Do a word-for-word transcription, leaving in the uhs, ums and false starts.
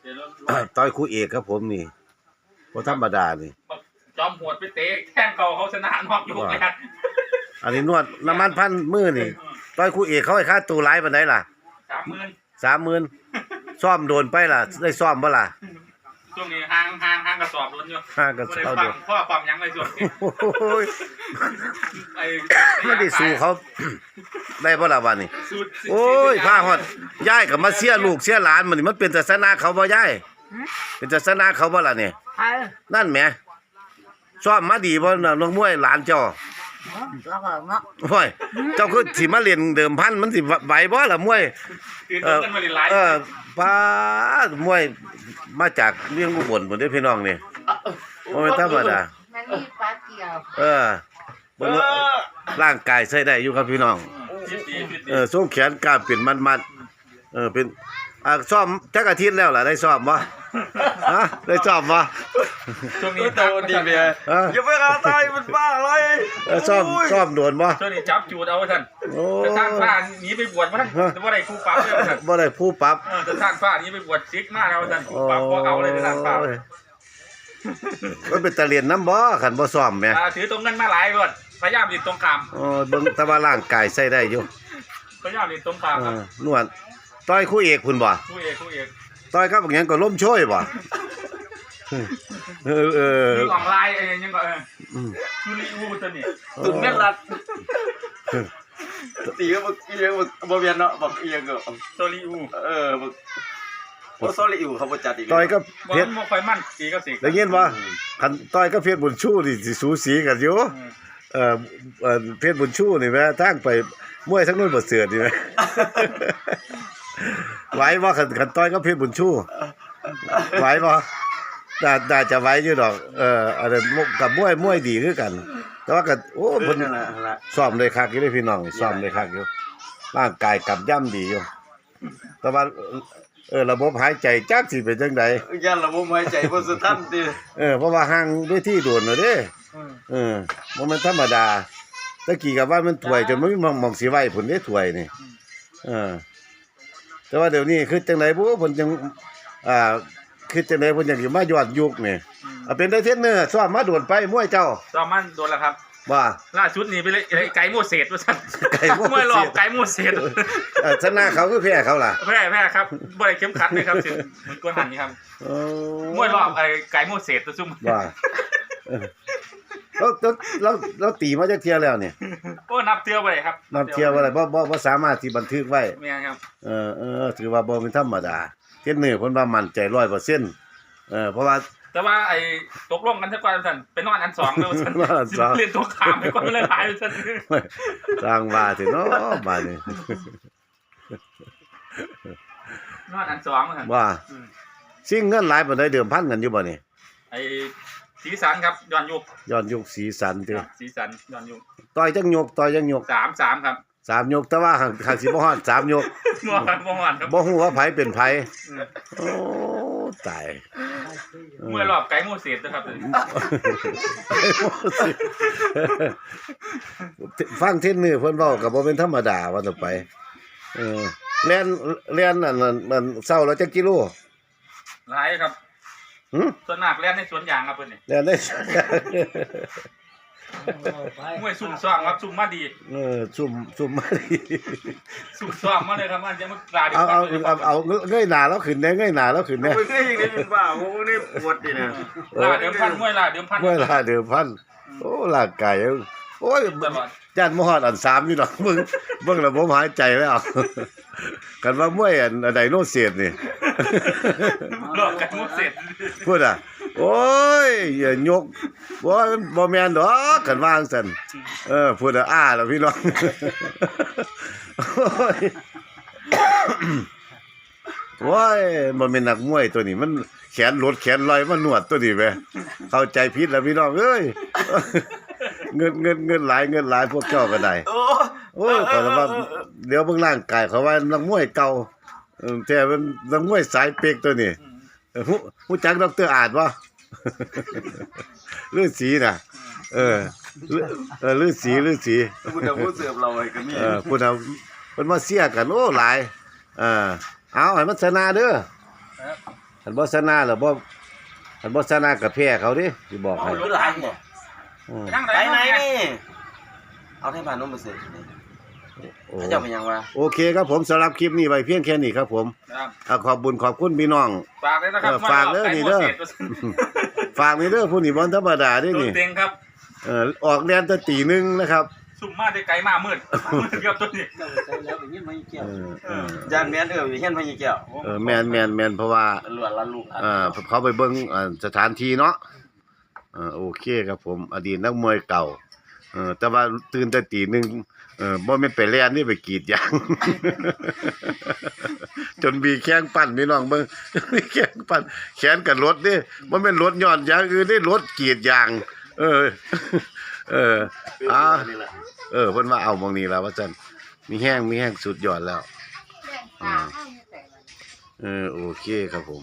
เดี๋ยวเรา ต่อยคู่เอกครับผมนี่ บ่ธรรมดานี่ จอมโหดไปเตะแข้งเขา เขาชนะนอกยกแรก อันนี้นวดน้ำมันพันมือนี่ ต่อยคู่เอกเขาให้ค่าตัวหลายปานใดล่ะ สามหมื่น สามหมื่น ซ้อมโดนไปล่ะ ได้ซ้อมบ่ล่ะ ช่วงนี้ห่าง ห่าง ห่างกระสอบโดนอยู่ ห่างกระสอบโดน บ่ได้ฟังพ่อความหยังเลยช่วงนี้ โอ้ย ไอ้ มันได้สู้เขา ได้บ่ล่ะวันนี้ สุด โอ้ย สุด พาฮอด ยายก็มาเชียร์ลูกเชียร์หลานมันนี่ มันเป็นตาชนะเขาบ่ยาย หืม เป็นตาชนะเขาบ่ล่ะนี่ ใคร นั่นแหม ซ้อมมาดีบ่น่ะ นักมวยหลานเจ้า เนาะ โอ้ย เจ้าคือสิมาเล่นเดิมพัน มันสิไหวบ่ล่ะมวย ตื่นเต้นกันมาหลาย เออ ปาด มวยมาจากเวียงอุบลพุ้นเด้อพี่น้องนี่ บ่แม่นธรรมดา มันมีปลาเกี่ยว เออ เบิ่ง เออ ร่างกายใช้ได้อยู่ครับพี่น้อง อืม ฟิตดี ฟิตดี เออ ทรงแขนกล้ามเป็นมัดๆ เออ เป็น อ่า ซ้อมจักอาทิตย์แล้วล่ะ ได้ซ้อมบ่ ฮะ ได้ซ้อมบ่ ช่วงนี้ โอ้ย โตดีเมีย เออ อย่าไปหาตาย มันบ้าอะไร เออ ซ้อม โอ้ย ซ้อมโดนบ่ ช่วงนี้จับจูดเอาท่าน โอ้ จะสร้างพระหนีไปบวชมาท่าน ฮะ จะบ่ได้ครูปรับเลยท่าน บ่ได้ครูปรับ เออ จะสร้างพระหนีไปบวชศิกมาแล้วท่าน ครูปรับบ่เอาเลยจะสร้างพระ โอ้ย มันเป็นตาเล่นนำบ่ คันบ่ซ้อมแหม อ่า ถือตรงเงินมาหลายรวด พยายามหลีกตรงข้าม โอ้ เบิ่งแต่ว่าร่างกายใช้ได้อยู่ พยายามหลีกตรงข้ามครับ เออ นวด ต่อยคู่เอกพุ้นบ่ คู่เอก คู่เอก ต่อยกับบักหยังก็ล้มโชยบ่ เออ เออ มีออนไลน์อะไรยังก็ เออ อืม ซูริอูตัวนี้ ตุ่มแม่นรัด ตีก็บักเอียงบักบ่เวียนเนาะ บักเอียงก็ โซลิอู เออ บัก โอ้ โซลิอูเขาบ่จัดอีก ต่อยกับ บ่ เพชร บ่ค่อยมั่นตีกับเสก ได้ยินบ่ อืม คันต่อยกับเพชรบุญชูนี่สิสูสีกันอยู่ อืม เอ่อ เอ่อ เพชรบุญชูนี่แหม ทางไปมวยทางนู้นประเสริฐนี่แหม ไหวบ่ คัน คันต่อยกับเพชรบุญชู ไหวบ่ น่า น่าจะไหวอยู่ดอก เออ อันนั้นกับมวย มวยดีคือกัน แต่ว่าก็ โอ้ เพิ่น เออ นั่นล่ะ นั่นล่ะ ซ้อมได้คักอยู่เด้พี่น้อง ซ้อมได้คักอยู่ ร่างกายกำยำดีอยู่ แต่ว่า เออ ระบบหายใจจักสิเป็นจังใด ย่านระบบหายใจบ่สะทันติ เออ เพราะว่าห่างเวทีโดนแล้วเด้ อืม เออ บ่แม่นธรรมดา แต่กี้ก็ว่ามันถ้วยจนบ่มีหม่อง หม่องสิไว้พุ้นเด้ถ้วยนี่ อืม เออ แต่ว่าเดี๋ยวนี้คือจังใดบุ เพิ่นจัง อ่า คือจังใดเพิ่นจังสิมาย้อนยุคนี่ อืม อ่ะ เป็นได้เทรนเนอร์ ซ้อมมาโดนไปมวยเจ้า ซ้อมมาโดนแล้วครับ ว่า ล่าสุดนี่ไปเลย ไก่โมเสสว่าซั่น ไก่โมเสส มวยรอบไก่โมเสส เออ ชนะเขาคือแพ้เขาล่ะ แพ้ แพ้ครับ บ่ได้เข็มขัดเลยครับ ถึงเหมือนกวนหันนี่ครับ โอ้ มวยรอบไอ้ไก่โมเสสตัวซุ่ม ว่า เออ แล้ว แล้ว แล้ว แล้วตีมาจักเทื่อแล้วเนี่ย โอ้ นับเทื่อบ่ได้ครับ นับเทื่อบ่ได้ บ่ บ่ บ่สามารถที่บันทึกไว้ แม่นครับ เออ เออ ถือว่าบ่เป็นธรรมดา เทรนเนอร์เพิ่นว่ามั่นใจร้อยเปอร์เซ็นต์ เออ เพราะว่า แต่ว่าไอ้ตกลงกันซะก่อนว่าซั่น ไปนอนอันสองเลยว่าซั่น นอนอันสอง สิเล่นตัวขามไปก่อนหลายๆว่าซั่น สร้างว่าเถอะเนาะ บาดนี้ นอนอันสองว่าซั่น ว่า อืม ชิงเงินหลายปานใด เดิมพันกันอยู่บ่นี่ ไอ้สีสันครับ ย้อนยุค ย้อนยุคสีสันติ ครับ สีสันย้อนยุค ต่อยจักยก ต่อยจักยก สามสามครับ สามยก แต่ว่าหาก หากสิบ่ฮอดสามยก บ่ฮอด บ่ฮอดครับ บ่ฮู้ว่าไผเป็นไผ อืม โอ้ ตาย มวยรอบไก่โมเสสนะครับ ฟังเทรนเนอร์เพิ่นเว้าก็บ่เป็นธรรมดาว่าต่อไป เออ แล่น แล่นอันนั้น อันเช้าแล้วจักกิโล หลายครับ หึ ส่วนมากแล่นในสวนยางครับเพิ่นนี่ แล่นในสวนยาง มวยซุ่มซ้อมครับ ซุ่มมาดี เออ ซุ่ม ซุ่มมาดี ซุ่มซ้อมมาเลยครับ มันจะมาลาเดือด เอา เอา พันเลยครับ เอา เอา เงยหน้าแล้วขึ้นแน่ เงยหน้าแล้วขึ้นแน่ โอ้ย เงยยังได้เป็นบ้า โอ้ย นี่ปวดดินะ ลาเดิมพัน มวยลาเดิมพัน มวยลาเดิมพัน โอ้ ร่างกาย โอ้ย ตลอด ย่านบ่ฮอดอันสามอยู่ดอก เบิ่ง เบิ่งระบบหายใจแล้ว คันว่ามวยอัน อันไดโนเสาร์นี่ รอบไก่โมเสส พูดอ่ะ โอ้ย อย่ายก โอ้ย มันบ่แม่นดอก คันว่าจั่งซั่น เออ พูดอ่ะ อ้าแล้วพี่น้อง โอ้ย โอ้ย บ่แม่นนักมวยตัวนี้ มันแขนหลุดแขนลอยมานวดตัวนี้แหม เข้าใจผิดแล้วพี่น้องเอ้ย เงิน เงิน เงินหลาย เงินหลาย พวกเจ้าก็ได้ โอ้ โอ้ย ข้อยว่า เดี๋ยวเบิ่งร่างกาย ข้อยว่านักมวยเก่า เออ แท้เป็นนักมวยสายเป๊กตัวนี้ อืม เออ ฮู้ ฮู้จักดอกเตอร์อาร์ตบ่ ฤๅษีน่ะ เออ ฤ- เออ ฤๅษี ฤๅษี ผู้เฒ่าผู้เสิร์ฟเราไว้ก็มี เออ ผู้เฒ่า เพิ่นมาเชียร์กัน โอ้ หลาย เออ เอาให้มันชนะเด้อ คันบ่ชนะแล้วบ่ คันบ่ชนะก็แพ้เขาเด้ สิบอกให้ คือหลายเนี่ย อืม ไปไหนนี่ เอาไทยบ้านนมไปเสิร์ฟนี่ โอ้ เขาเจ้าเป็นหยังวะ โอเคครับผม สำหรับคลิปนี้ไว้เพียงแค่นี้ครับผม ครับ อ่ะ ขอบบุญขอบคุณพี่น้อง ฝากเลยนะครับ เออฝากเลยนี่เด้อ ไก่หมดเสร็จ ฝากนี่เด้อ ผู้นี้บ่ธรรมดาเด้ ตัว นี่ เต็งครับ เออ ออกแดนแต่ตีหนึ่งนะครับ ซุ่มมาได้ไกลมากมืดมืดครับตัวนี้ เจ้าไปใส่แล้วไปเยี่ยมไม่เกี่ยว เออเออ ย่านแม่นเออเฮียนพญาแก้ว เออแม่นแม่นแม่นเพราะว่า ล้วนละลูกอัน เอ่อเขาไปเบิ่งเอ่อสถานที่เนาะเอ่อโอเคครับผม อดีตนักมวยเก่า เอ่อแต่ว่าตื่นแต่ตีหนึ่ง เอ่อบ่แม่นไปแล่นนี่ไปกรีดยาง จนมีแข้งปั่นพี่น้องเบิ่ง มีแข้งปั่น แขนกับรถนี่บ่แม่นรถย้อนอย่างอื่นนี่รถกรีดยาง เออ เอออ่า นี่แหละ เออเพิ่นว่าเอาหม่องนี้แล้วว่าซั่น มีแฮงมีแฮงสุดยอดแล้ว อืม เออโอเคครับผม